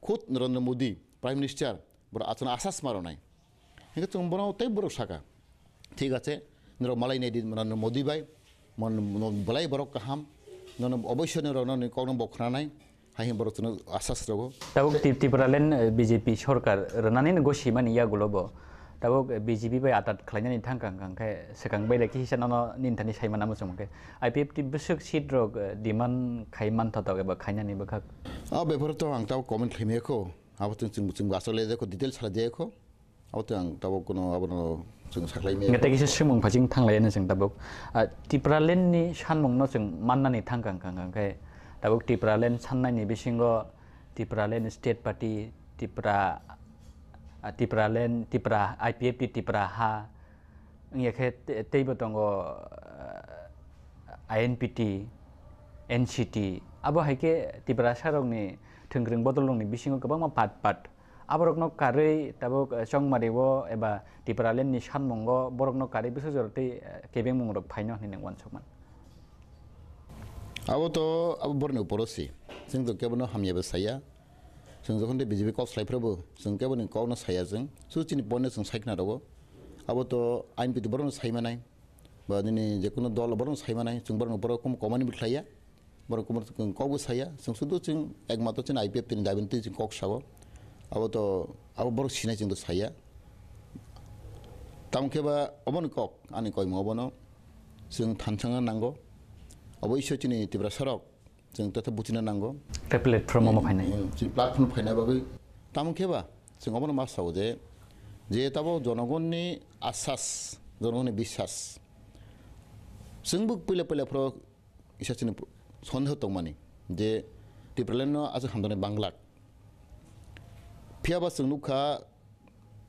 khud Narendra Modi, Prime Minister, borok achano asas ma rwnai. Hingke chwng bono tei borok saka, "Thik ache, norok malai nai di, Narendra Modi bai, mon, mon, belai borok kaham, nono oboisyo norok noni kokno bo khwnanai," hai hwn borok chwngno asas rogo. Tabuk Ti-, Tipraland, eh, B J P sorkar rwnani no gosi mani yagulo bo. Tabuk, eh, B J P bai atat khlainani thangkha hwnkha khe swkang bai lekhi hisa nono nini thani sai mana muchung khe. I P F T bwswk seat rok, eh, demand khai mantha tok eba khainani bwkhak. A bepar to ang tabuk comment khlaimaya kho. Abo chwng, chwng, chwng aswk le jekho detail sala jaya kho. Abo to ang tabuk kuno abono chwng saklai maya. Nge tei kisa swngmung phaching thanglai ano chwng tabuk. Ah, Tipraland ni sanmung no chwng mannani thangkha hwnkha hwnkha khe tabuk Tipraland sannai ni bisingo Tipraland State Party, Tipra, ah, Tipraland, Tipra, I P F T Tipra ha, wngya khe te-, teibo tongo, ah, I N P T, N C T, abo hai khe Tiprasa rokni thwngkwrwng bodol rokni bisingo kwbangma part part. Aborokno karwi tabuk, eh, chongmari o eba Tipraland ni sanmung o borokno karwi bwswk jora tei, eh, kebengmung rok phaino hinwi nwng uansukmani. Abo to abo borokni uporo si. Chwng to kebono hamya bo saya. Chwng jokhon tei B J P kok salai phuru bo chwng keboni kokno saya chwng. Su chini point no chwng sai khna rogo. Abo to I N P T borokno sai manai. Ba nini jekunu dol borokno sai manai. Chwng borokno borok kum komani bo khlaiya. Borok kum kok bo saya. Chwng sudu chwng ekmatro chini I P F T ni dabi twi chwng kok sao. Abo to abo borok sinai chwng to saya. Tamo khe ba oboni kok ani koimung obono chwng thansa wngna nango. Obo iso chini Tiprasa rok. Chwng tei buchina nango. Tei platform o phainai. Hmm, chini platform phaina bagwi. Tamo khe ba, chwng obono ma sao je, je tabo jonogonni asas, jonogonni biswas. Chwng bo puila puila phoro isa chini sondeho tongmani je Tipraland no aswk hamjaknai banglak. Phiya ba chwng nukha,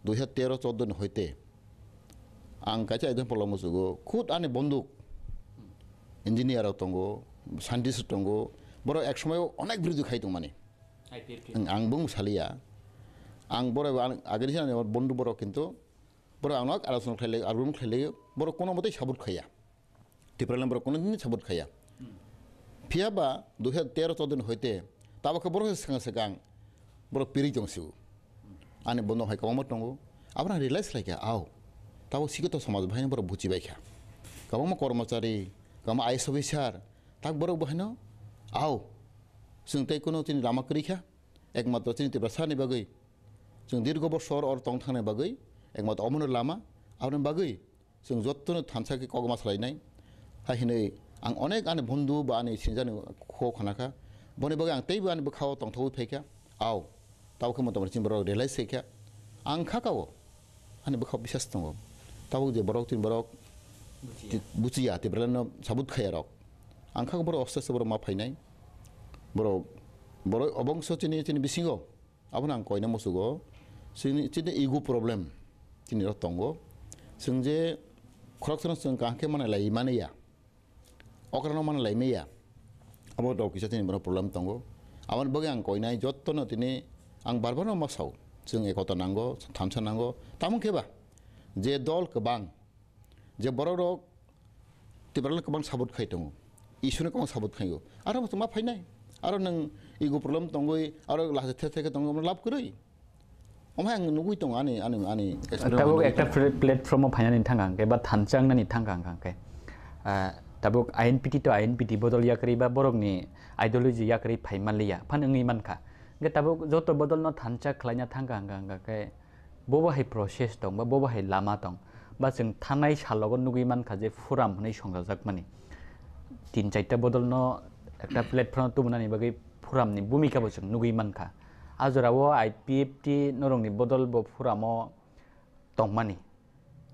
dui hajar tero chordo ni hoite ang kaisa example musugo, khud ani bonduk engineer rok tongo, scientist rok tongo, borok ek somoyo onek birodhi khai tongmani. I P F T. Ang, ang bung saliya, ang borok ang agini sani bonduk borok kintu borok ang nok alochona khlai lai, argument khlai lai, borok kono motei support khaiya. Tipraland borok kono din support khaiya. Phiya ba dui hajar tero chordo ni hoite tabo khe borok swkang swkang borok piri tong siu. Ani bondo hai kwbangma tongo. Abono realize lai kha, au. Tabo sikito somaj bahai borok buchi bai kha. Kwbangma kormochari, kwbangma I A S officer, tak borok bahai no, au. Chwng tei kono chini lama kwrwi kha. Ekmatro chini Tiprasa ni bagwi. Chwng dirgo bosor or tong thangna bagwi. Ekmatro omono lama. Aboni bagwi. Chwng jotono thansa khe kok ma salainai. Hai hinwi ang onek ani bondhu ba ani sinjani kho khana kha. Boni bagwi ang teibo ani bwkhao tongthogwi phai kha. Au, tabo khe motamoti chini borok realize khai kha. Ang kha kao. Ani bwkhao bisas tongo. Tabuk je borok tin borok Buchiya. Ti-, buchiya, Tipraland no sabut khaya rok. Ang kha borok aste aste borok ma phainai. Borok, borok obongso chini, chini bisingo. Abono ang koina musugo, chini, chini ego problem, chini rok tongo. Chwng je khoroksa no chwng kaham khe manai lai mani ya, okra no manai lai maya, abo rok kisa chini bono problem tongo. Aboni bagwi ang koinai joto no tini ang bar bar no ma sao, chwng ekota nango, thansa nango, tamo khe ba je dol kwbang, je borok rok Tipraland kwbang support khai tongo, issue no kwbang support khaio, aro bo ma phainai, aro nwng ego problem tongwi, aro lachi the the khe tongo, lab kwrwi. Omo hai ang nugwi tongo ani, ani, ani experience tabuk nugwi ekta tongo. Pla-, platform o phainani thangkha hwnkhe ba thansa wngnani thangkha hwnkhe, ah, tabuk I N P T to I N P T bodol yakrwi ba borokni ideology yakrwi phai manliya, phano wngwi mankha. Hwnkhe tabuk joto bodol no thansa khlaina thangkha hwnkha, hwnkha khe, Bo bo hai process tong ba, bo bo hai lama tong ba, chwng thanai salogo nugwi mankha je forum hwnwi songchajakmani. Tin chaita bodol no ekta platform tubunani bagwi forum ni bhumika bo chwng nugwi mankha. A jora o I P F T norokni bodol bo forum o tongmani.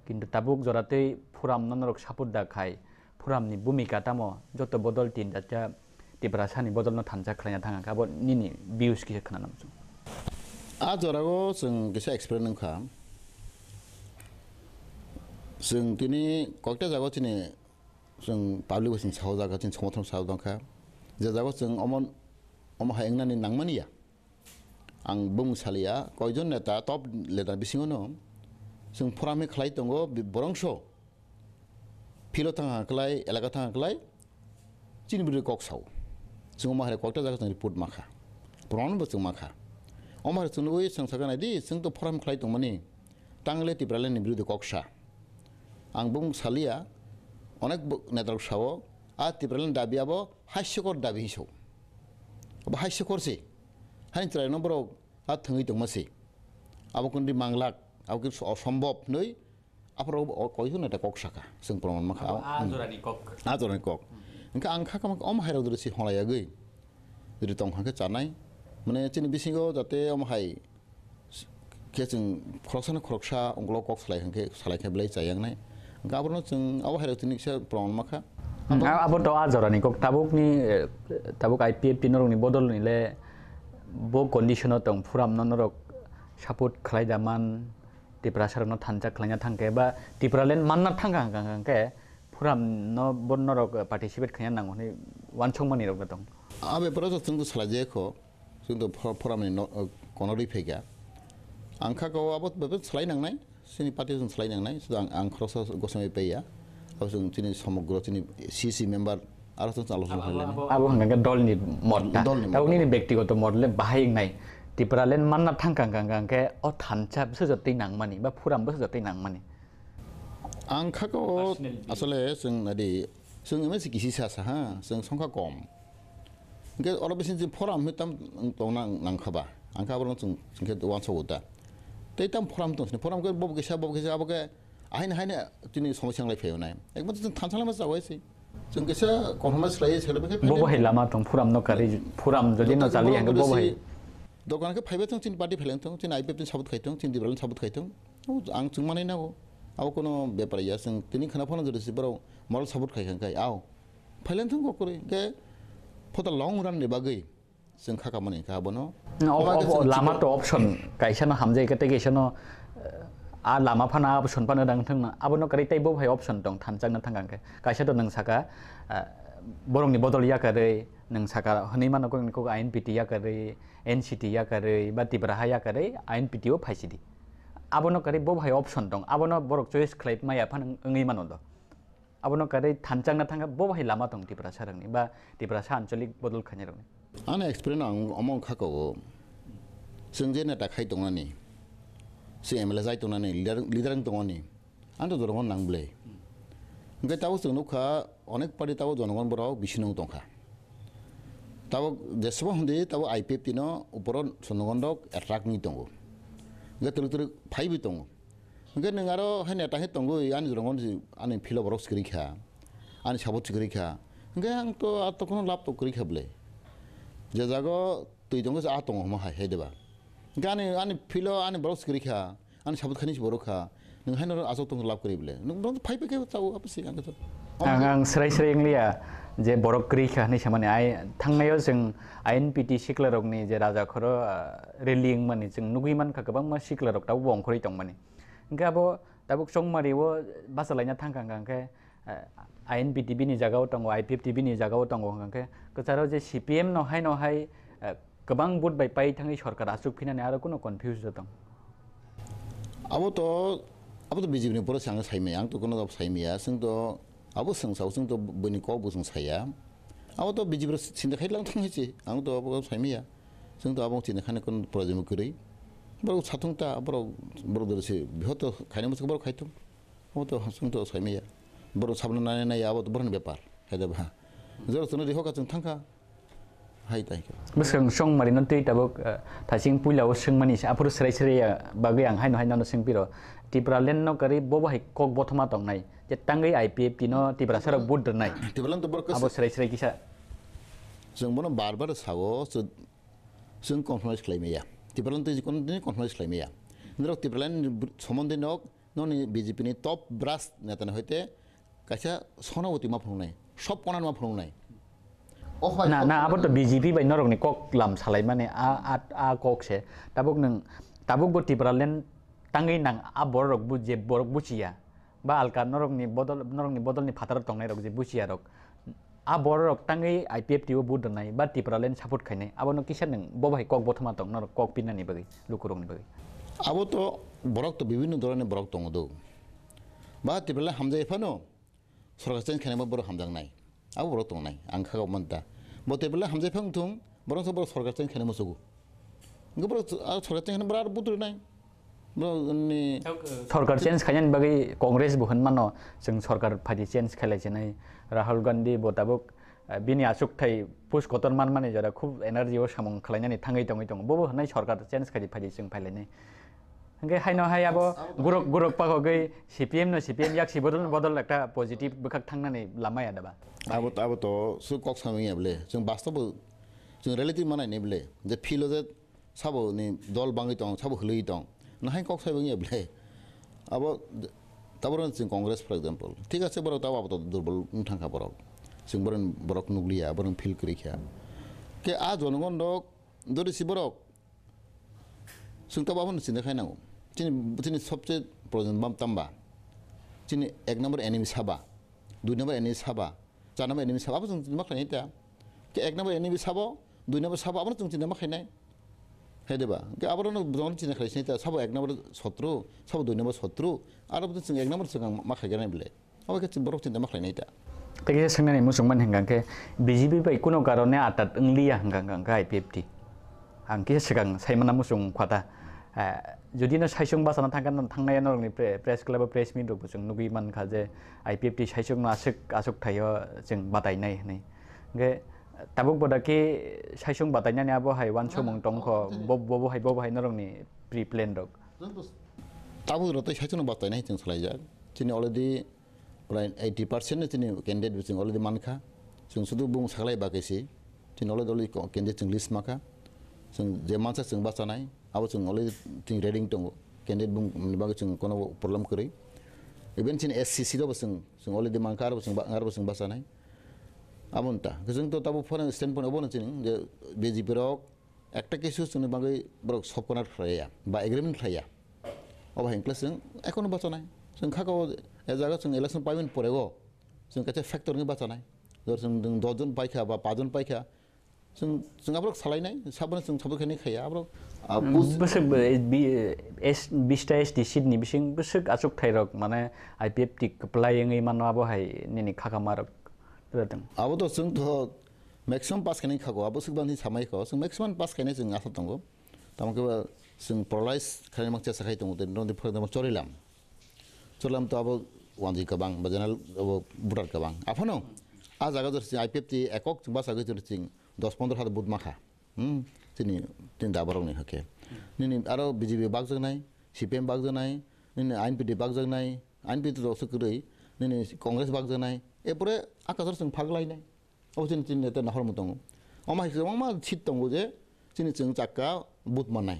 Kintu tabuk jora tei forum no norok support da khai, Phuram ni bhumika tamo joto bodol tin jat khe Tiprasa ni bodol no thansa khlaina thang kha, abo nini views kisa khna nam chwng. A jora o chwng kisa explain wng kha, Chwng tini kokta jaga chini chwng public bai chwng sao jaga chini somothono sao tongkha. Je jaga chwng omo, omo hai wngnani nangmani ya. Ang bung saliya, koijon neta, top leader bisingo no chwng forum khlai tongo, bi-, borongso. Philo thang ha klai, elaka thang ha klai, chini birodhi kok sao. Chwng omo hai kokta jaga chwng report makha. Proman bo chwng makha. Omo hai chwng nugwi chwng sakha nai di, chwng to forum khlai tongmani. Tangle Tipraland ni birodhi kok sa. Ang bung saliya, onek bo-, netarok sao, a Tipraland dabi abo haisokor dabi hinso. Abo haisokor si. Hain chwrai no borok a thwngwi tongma si. Abo kundi manglak, abo khe osombob nwi, aphuru o koijo neta kok saka, chwng proman makha. Abo a Hmm. jorani kok. A jorani kok. Hwnkhe ang kha kama om hai rok dori si honglai yagwi. Dori tong kha khe chanai. Mane chini bisingo jate om hai khe chwng khoroksano khoroksa unglo kok salai kha khe, salai khe belai chayang nai. Hwnkhe abono chwng abo hai rok chini kisa proman makha. Hmm, a-, abo to a jorani kok tabukni, eh, tabuk I P F T norokni bodolni le bo condition o tong phuram no norok support khlai da man. Tiprasarokno thansa khlaina thangkhe ba Tipraland manna thangkha hwnkha hwnkhe phuramno bo norok participate khaina nango hwnwi uansukmani rokno tong. A beparo chwng to salai jaya kho, chwng to pho-, phuramni no-, kono rwi phaikha. Ang kha ko abo bepar salai nangnai, chini party chwng salai nangnai, suda ang, ang khoroksa gosomwi paiya. Abo chwng chini somogro chini C C member aro chwng alochona khailani. Abo hwnkha khe dolni mot ta. Dolni mot. Tabuk nini bektigoto mot le bahai wngnai. Tipraland manna thangkha hwnkha hwnkha khe o thansa bwsajak twi nangmani ba phuram bwsajak twi nangmani. Ang kha ko personal view. Asole chwng nadi chwng M S C kisi sa sa ha, chwng songkha kom. Hwnkhe oro bising chwng phoram hwnwi tam tongna nangkha ba. Ang kha abo chwng, chwng khe uansogo ta. Tei tam phoram tong sini, phoram khe bobo kisa, bobo kisa, abo khe ahaini haini chini somosya wnglai phaio nai. Ekmatro chwng thansa lama chawai se. Chwng kisa compromise khlai se, khe Bobo hai lama tong, phuram no kari, phuram jodi no chali hwnkhe bobo hai. Dokan khe phaibai thung, chini party phaileng thung, chini I P F ni support khai thung, chini Tipraland support khai thung. O, ang chwng manai nago. Abo kono bepar ya, chwng tini khna phano jodi se borok moral support khai kha, khai, ao. Phailen thung kok kwrwi, hwnkhe for the long run ni bagwi chwng kha kamani kha abono. No, ob-, Oba khe ob-, chwng lama chwng to option, kaisa no hamjai khe tei kaisa no, eh, a lama phano, a option phano dang thung na, abono kwrwi tei bo hai option tong thanchak na thang khe. Kaisa to nwng saka, eh, borok ni bodol ya kwrwi, nwng saka hwnwi mano kok, kok I N P T ya kwrwi, N C T ya kwrwi, ba Tipra ha ya kwrwi, I N P T o phai sidi. Abono kwrwi bo hai option tong, abono borok choice khlai maya phano wngwi mano do. Abono kwrwi thanchakna thangkha, bo bahai lama tong Tiprasa rokni ba Tiprasa ancholik bodol khainai rokni? Ani experience ang omo wngkha kho, chwng je neta khai tongnani, chwng M L A jai tongnani, leader, leader wng tongnani, ang to jonogon nang bwle. Hwnkhe tabuk chwng nukha, onek party tabuk jonogon borok bisingo wng tongkha. Tabuk jesebo hwndi tabuk I P F T no uporo jonogon rok attract wngwi tongo. Hwnkhe twrwk twrwk phaiwi tongo. Hwnkhe nwng aro hai neta hai tongwi ani jonogon si ani philo borok swkirwi kha, ani support swkirwi kha. Hwnkhe ang to a to kheno lab to kwrwi kha bwle. Je jago twi tongo se a tongo hwnma hai, hai deba. Hwnkhe ani, ani philo ani borok swkirwi kha, ani support khainai se borok kha. Nwng haino aswk tong lab kwrwi bwle. Nwng borok phai phai khe chao abo se ang to. Ang, ang srai srai wngliya je borok kwrwi kha hinwi samani. Ai, thangnaio chwng I N P T sikla rokni je raja khoro, ah, rally wngmani chwng nugwi mankha, kwbangma sikla rok tabukbo ongkhorwi tongmani. Hwnkhe abo tabuk chongmari o bachalaina thangkha hwnkha khe, eh, I N P T bini jaga o tongo, I P F T bini jaga o tongo hwnkha khe, kwcharo je C P M no hai no hai, eh, kwbang vote bai pai thangwi sorkar achuk phinani aro kuno confuse o tong. Abo to, abo to B J P ni poro se ang saimaya, ang to kuno saimaya, chwng to abo chwng sao, chwng to bini kok bo chwng saya. Abo to B J P rok sinda khai lang thang hai se, ang to abo saimaya. Chwng to abo chini khani kun problem kwrwi. Borok satung ta, borok, borok dori se, bihoto khaina muchung borok khaitung. Abo to chwng to saimaya. Borok sabna nai nai abo to borokni bepar. Hai da ba. Jora chwngno rihoka chwng thangkha. Hai tai khe. Bwskang song marino twi tabuk, eh, thaching puila o swngmani se aphuru srai srai ya bagwi ang haino haino no swngpiro. Tipraland no kwrwi bo bo hai kok bothoma tongnai. Je tangwi I P F T no Tiprasa rok vote rwnai. Tipraland to borok abo srai srai kisa. Chwng bono bar bar sao, chwng, chwng compromise khlai maya. Tipraland twi kono dini compromise khlai maya. Norok Tipraland ni br-, somonde nok, noni B J P ni top brass neta ni hoite kaisa sona uti ma phunuknai, sob kona ma phunuknai. O hai Na, sob na, kona abo to B J P bai norok ni kok lam salai mani, a, a, a kok se. Tabuk nwng, tabuk bo Tipraland tangwi nang, a borok rok bu-, je borok buchiya. ba alka norokni bodol, norokni bodolni phataro tongnairok je buchiarok, a bororok tangwi I P F T o vote rwnai ba Tipraland support khainai, abono kisa nwng bo bai kok bothoma tong norok kok pinani bagwi, lukurokni bagwi? Abo to borok to bibhinno dholoni borok tongo do. Ba Tipraland hamjai phano sorkar change khainai ba borok hamjaknai. Abo borok tongnai, ang kha kok manta. Bo Tipraland hamjai phang thung, borok sa borok sorkar change khainai musugo. Hingke borok, ah, sorkar change khainai borok aro vote rwnai. Borok ni Sorkar change khainani bagwi Congress bo hwn mano, chwng sorkar phaidi change khailai chinai. Rahul Gandhi bo tabuk, eh, bini achukthai push kotor manmani jora khub energy o samung khlainani thangwi tongwi tongo. Bobo hwnai sorkar change khaidi phaidi chwng phailainai. Hingke haino hai abo gurok, gurok pakogwi C P M no C P M yaksi bodol, bodol ekta positive bwkhak thangnani lama ya daba. Abo, abo to su kok samung ya ble. Chwng bastobo, chwng reality manai ni ble. Je field o je sabo ni dol bangwi tong, sabo hwlwi tong. Nahai kok sai bangwi ble. Abo taboro chwng Congress, for example. Thik ase, borok tabo abo to durbol wng thangkha borok. Chwng borok, borok nukliya, borok feel kwrwi kha. Ke a jonogon rok, dori si borok, chwng tabo abono chinta khai nango. Chini, chini sobche problem bam tamba. Chini ek number enemy saba, dui number enemy saba, char number enemy saba, abo chwng chinta ma khlainai ta. Ke ek number enemy sabo, dui number sabo, abono chwng chinta ma khlainai. Hai de ba? Ke abono jong chinta khlai sinai ta, sabo ek number sotro, sabo dui number sotro, aro bo chwng ek number chwng ma khlai gana bile. Abo khe borok chinta ma khlainai ta. Tei kisa swngnani muchungmani hwnkha khe B J P bai kuno karone atat wngliya hwnkha hwnkha khe I P F T. Ang kisa swkang saimana muchung khata. Ah, jodi no saichung bachana thangkha, thangnai norokni pre-, press club o press meet rok bo chwng nugwi mankha je I P F T saichung no aswk, aswk thaio chwng batainai hwnwi. Hwnkhe tabuk bo da khe saichung batainani abo hai uansukmung tongkho, bo, bo, bo hai, bo, bo hai norokni pre-plan rok. Tabuk rok tei saichung no batainai chwng salaijak. Chini already prai eighty percent ni chini candidate bo chwng already mankha. Chwng sudu bung saklai bagwi se. Chini already, already ko-, candidate chwng list makha. Chwng je mansa chwng bachanai. Abo chwng already chwng ready tongo. Candidate bung ni bagwi chwng kono problem kwrwi. Even chini S C C rok bo chwng, chwng already mankha, aro bo chwng ba-, aro bo chwng bachanai. Abo wngta. Chwng to tabuk foreign standpoint obo no chini je B J P rok ekta kisu chwngni bagwi borok sopkona khlaiya ba agreement khlaiya. Obo hai wngkhe chwng ekono bachanai. Chwng kha o, e jaga chwng election paimani porego chwng kaisa factor wngwi bachanai. Jor chwng, chwng dos jon paikha ba paanch jon paikha, chwng, chwng aborok salainai, saboni chwng support khainai khaiya aborok, ah, push. Bwswk, eh, bi-, eh, S-, bista S T seat ni bising bwswk achuk thairok, mane, I P F T kwplai wngwi mano, abo hai nini khakama rok. Abo to chwng to maximum pass khainai khago, abo swk bangni samai kho, chwng maximum pass khainai chwng asa tongo. Tamo khe ba chwng paralyze khainai mang chesa khai tongo, tei nokni phwrwngtamo chorilam. Chorilam to abo wanjwi kwbang, ba general abo voter kwbang. Aphano a jaga jor chwng I P F T ekok chwng bachagwi jor chwng dos pondro hajar vote makha. Hmm, chini, chini daborokni hakhe. Nini aro B J P bakjaknai, C P M bakjaknai, nini I N P T bakjaknai, I N P T rok se kwrwi, nini Congress bakjaknai, epore akasor chwng phaklainai. Obo chini, chini neta nahormung tongo. Omo hai kwbangma seat tongo je chini chwng chakka vote mannai.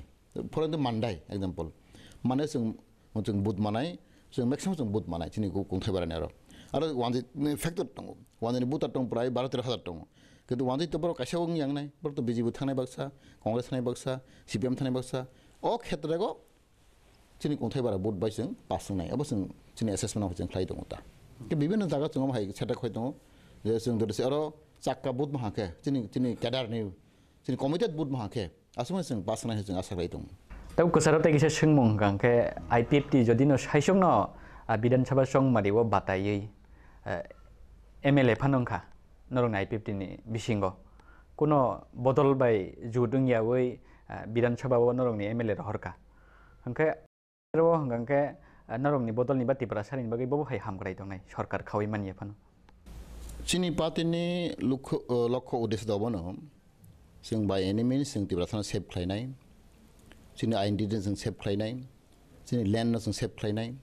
Phorento mandai, example. Mane chwng, chwng vote mannai, chwng maximum chwng vote mannai chini ku-, kungthai barani aro. Aro wanjwi ni factor tongo. Wanjwi ni voter tong prai baro tero hajar tongo. Kintu wanjwi to borok kaisa wng yangnai. Borok to B J P thangnai baksa, Congress thangnai baksa, C P M thangnai baksa. O khetrego chini kungthai bara vote bai chwng pass wngnai, abo chwng chini assessment o chwng khlai tongo ta. Ke bibhinno jaga chwng omo hai setup khai tongo, je chwng dori se oro chakka vote ma hakhe, chini, chini cadre ni, chini committed vote ma hakhe, aswkmani chwng pass wngnai hai chwng asa khlai tongo. Tei kwcharo tei kisa swngmung hwnkha hwnkhe I P F T jodi no saichung no, ah, Bidhan Sabha chongmari o bataiwi, eh, M L A phano wngkha norokni I P F T ni bisingo. Kuno bodol bai jut wngyawi, ah, Bidhan Sabha o norokni M L A rohorkha. Hwnkhe, o hwnkha hwnkhe, ah, norokni bodolni ba Tiprasani bagwi bobo hai hamkrai tongnai, sorkar khaui manya phano. Chini party ni lukho-, o, lokho uddesho da obono, chwng by any means chwng Tiprasano save khlainai, chini identity chwng save khlainai, chini land no chwng save khlainai.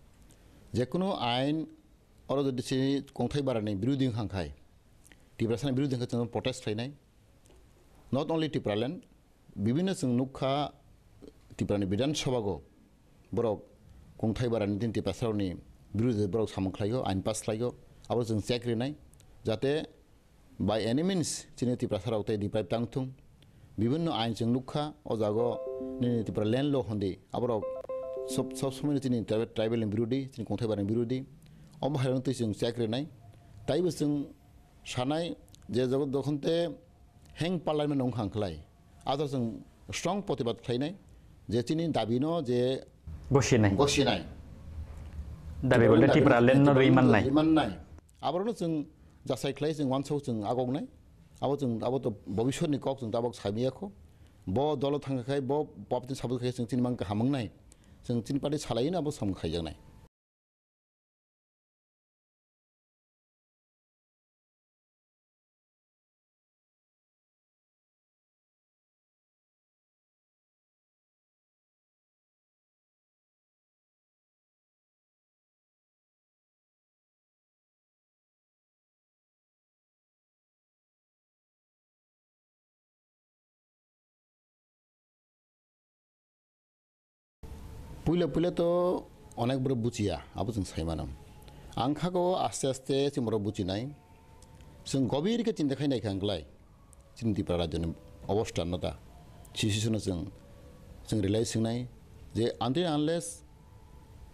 Jekunu ain oro jodi chini kongthai barani birodhi wngkha khai, Tiprasani birodhi wngkha chwng protest khlainai. Not only Tipraland, bibhinno chwng nukha Tiprani Bidhan Sabhago borok kungthai barani tin Tiprasarokni birodhi borok samung khlaio, ain pass khlaio, abo chwng check rinai, jate by any means chini Tiprasarok tei deprive tang thung. Bibhinno ain chwng nukha, o jago nini Tipra land law hondi, aborok sob, sob somoi chini tribal, tribal ni birodhi, chini kungthai barani birodhi. omo hairokno twi chwng check rwnai. Taibo chwng sanai je jogo dokhonte hang parliament wngkha hwnkhlai, ajo chwng strong protibad khlainai je chini dabino je Gosinai. Gosinai. Dabi Tipra bolde Tipra land no rwi mannai. Rwi mannai. Aborokno chwng jasai khlai chwng wansok chwng agoknai. Abo chwng abo to bobiswtni kok chwng tabok saimiyakho. Bo dolo thangkha khai bo party support khai chwng chini mang kaham wngnai. Chwng chini party salaino abo samung khaijaknai. Puila puila to onek borok buchiya, abo chwng sai mano. Ang kha-o aste aste chwng borok buchinai. Chwng gobir khe chinta khai naikha hwnkhlai chini Tripura rajyoni obostha no ta, situation no chwng, chwng realize wngnai je until unless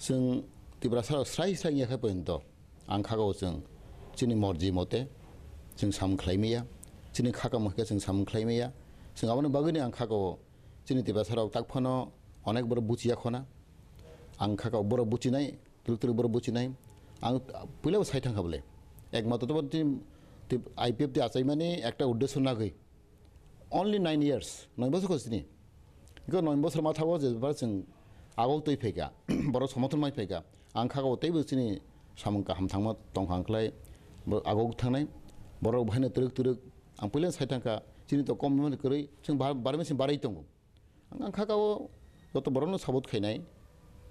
chwng Tiprasa rok srai srai wngya khe porjonto ang kha-o chwng chini morji mote chwng samung khlai maya, chini kha kamo khe chwng samung khlai maya, chwng aboni bagwino ang kha-o chini Tiprasa rok tak phano onek borok buchiya khona. Ang kha-o borok buchinai, twrwk twrwk borok buchinai. Ang puila bo sai thangkha bole. Ekmatro to tini, tini I P F T achaimani ekta uddesho nagwi. Only nine years, noi bosor kho chini. Iko noi bosor ma thago je bar chwng agok twi phaikha, borok somothon mai phaikha. Ang kha-o teibo chini samung kaham thangma tongkha hwnkhlai bo agok thangnai. Borok bo haino twrwk twrwk ang puila sai thangkha chini to kom kwrwi chwng bar, bar machine barwi tongo. Ang, ang kha-o joto borokno sabut khainai,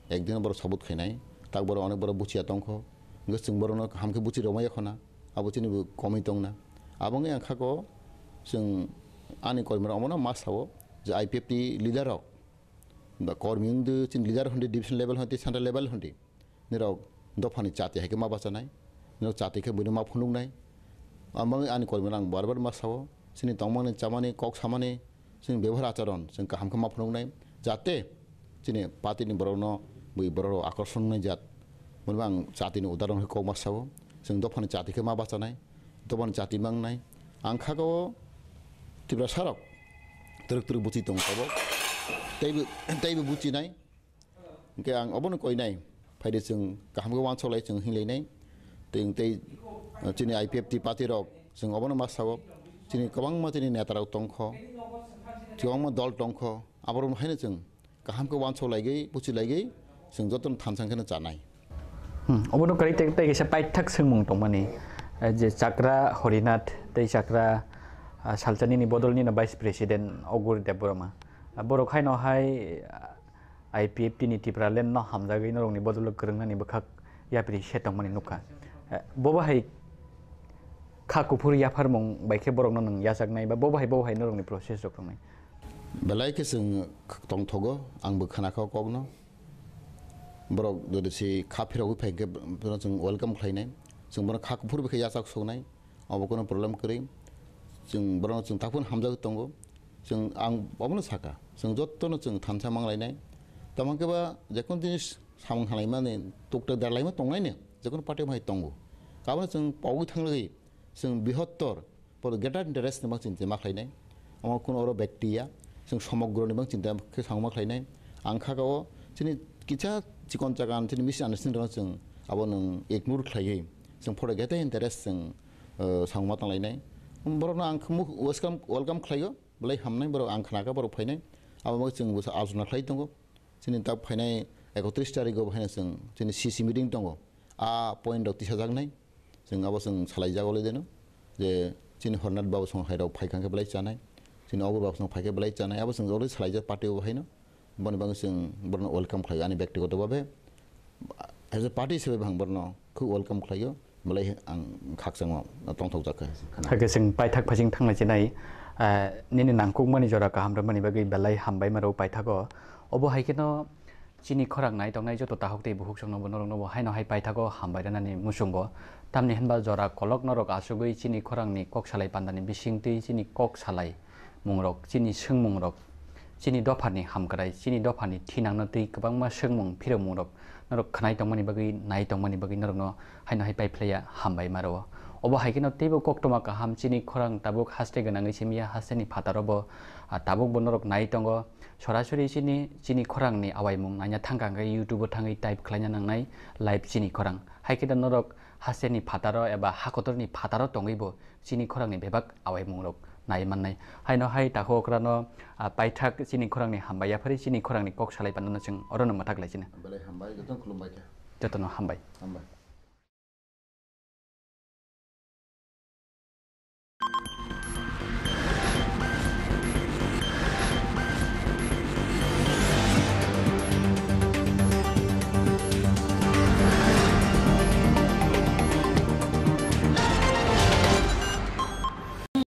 ekdin borok sabut khainai, tak borok onek borok buchiya tongkho, hwnkhe chwng borokno kaham khe buchi rwmaya khona, abo chini bo komwi tongna. Abo wngwi ang kha-o chwng ani kormi rok omono ma sao je I P F T leader rok, ba kormi wngdi chini leader hwndi division level hwndi central level hwndi. Nirok dophani chati hai khe ma bachanai, nirok chati khe buino ma phunuknai. Amo ani kormi rang bar bar ma sao, chini tongmani chamani kok samani, chini bebohar acharon chwng kaham khe ma phunuknai, jate chini party ni borokno bui borok rok akorson wngnai jat. Bono ang chati ni udahoron khe kok ma sao, chwng dophani chati khe ma bachanai, dophani chati mangnai. Ang kha-o Tiprasa rok twrwk twrwk buchi tongo tabok, teibo, teibo buchinai. Hwnkhe ang obono koinai, phaidi chwng kaham khe uansuk lai chwng hinlainai. Tei, tei, chini I P F T party rok chwng obono ma sao, chini kwbangma chini neta rok tongkho, kwbangma dol tongkho, aborok haino chwng kaham khe uansuk laigwi, buchi laigwi chwng jotono thansa kheno chanai. Hmm, obono kwrwi tei, tei kaisa paithak swngmung tongmani, eh, je Chakra Horinath tei Chakra, ah, Salchanini bodolnino Vice President Ogur Debbarma. Ah, borok haino hai, ah, I P F T ni Tipraland no hamjagwi norokni bodolo kwrwngnani bwkhak yapri se tongmani nukha. Eh, bobo hai kha kuphur yapharmung bai khe borokno nwng yachaknai ba bobo hai, bobo hai norokni process rok tongnai. Belai khe chwng tongthogo, ang bo khna kha o kokno. Borok jodi se kha phirogwi phai khe bono chwng welcome khlainai. Chwng bono kha kuphur bai khe yachak soknai. Obo kono problem kwrwi. Chwng borokno chwng takhuk hamjagwi tongo. Chwng, ang obono sakha, chwng jotono chwng thansa manglainai. Tamo hwnkhe ba jekunu jinis samung hamlaimani tuktak derlaima tonglaini, jekunu party hai tongo. Abono chwng pogwi thanglai, chwng bihottor, poro greater interest ni bang chinta ma khlainai. Omo kunu oro bekti ya, chwng somogro ni bang chinta khe samung ma khlainai. Ang kha o chini kisa chikon chakan chini misunderstanding rok chwng abono ignore khlaiwi, chwng poro greater interest chwng, eh, samung ma tanglainai. Borokno ang khe welcome, welcome khlaio. Belai hamnai borok, ang khnakha borok phainai, abo bagwi chwng bwsa alosona khlai tongo. Chini tak phainai ekotris tarigo bo haino chwng chini C C meeting tongo, a point rok tisajaknai. Chwng abo chwng salaijago le deno je chini Hornath babu song hai rok phai kha khe belai chanai, chini Obur babu song phai khe belai chanai, abo chwng already salaijak party o haino. Boni bagwi chwng borokno welcome khlaio ani bektigoto bhabe. As a party hisabe bo ang borokno khub welcome khlaio, belai ang khakchangma tongthokjak kha. Hakhe chwng paithak phaising thanglai chinai, ah, nini nangkukmani jora kaham rwmani bagwi belai hambai mano paithago. Obo hai kheno chini khorang nai tongnai joto tahuk tei bukhuk songno bo norokno bo haino hai paithago hambai rwnani muchungo. Tamni hinba jora kolok norok achugwi chini khorangni kok salai pandani bisingtwi chini kok salai mungrok, chini swngmungrok, Chini dophani hamkrai, chini dophani thinangno tei kwbangma swngmung phiromung rok norok khwnai tongmani bagwi, nai tongmani bagwi norokno haino hai paiphlaiya hambai ma rwo. Obo hai kheno teibo koktwma kaham, chini khorang tabuk haste gwnangwi simiya, hasteni phataro bo, ah, tabuk bo norok nai tongo. Sorasori chini, chini khorangni awaimung naina thangkha hwnkhe YouTube o thangwi type khlaina nangnai live chini khorang. Hai khe norok hasteni phataro eba hakotorni phataro tongwibo chini khorangni bebak awaimungrok nai mannai. Haino hai takhuk okrano, ah, paithak chini khorangni hambai yaphari chini khorangni kok salai panano chwng orono mwthak lai chini. Belai hambai, jotono khulumbai khe. Jotono hambai. Hambai.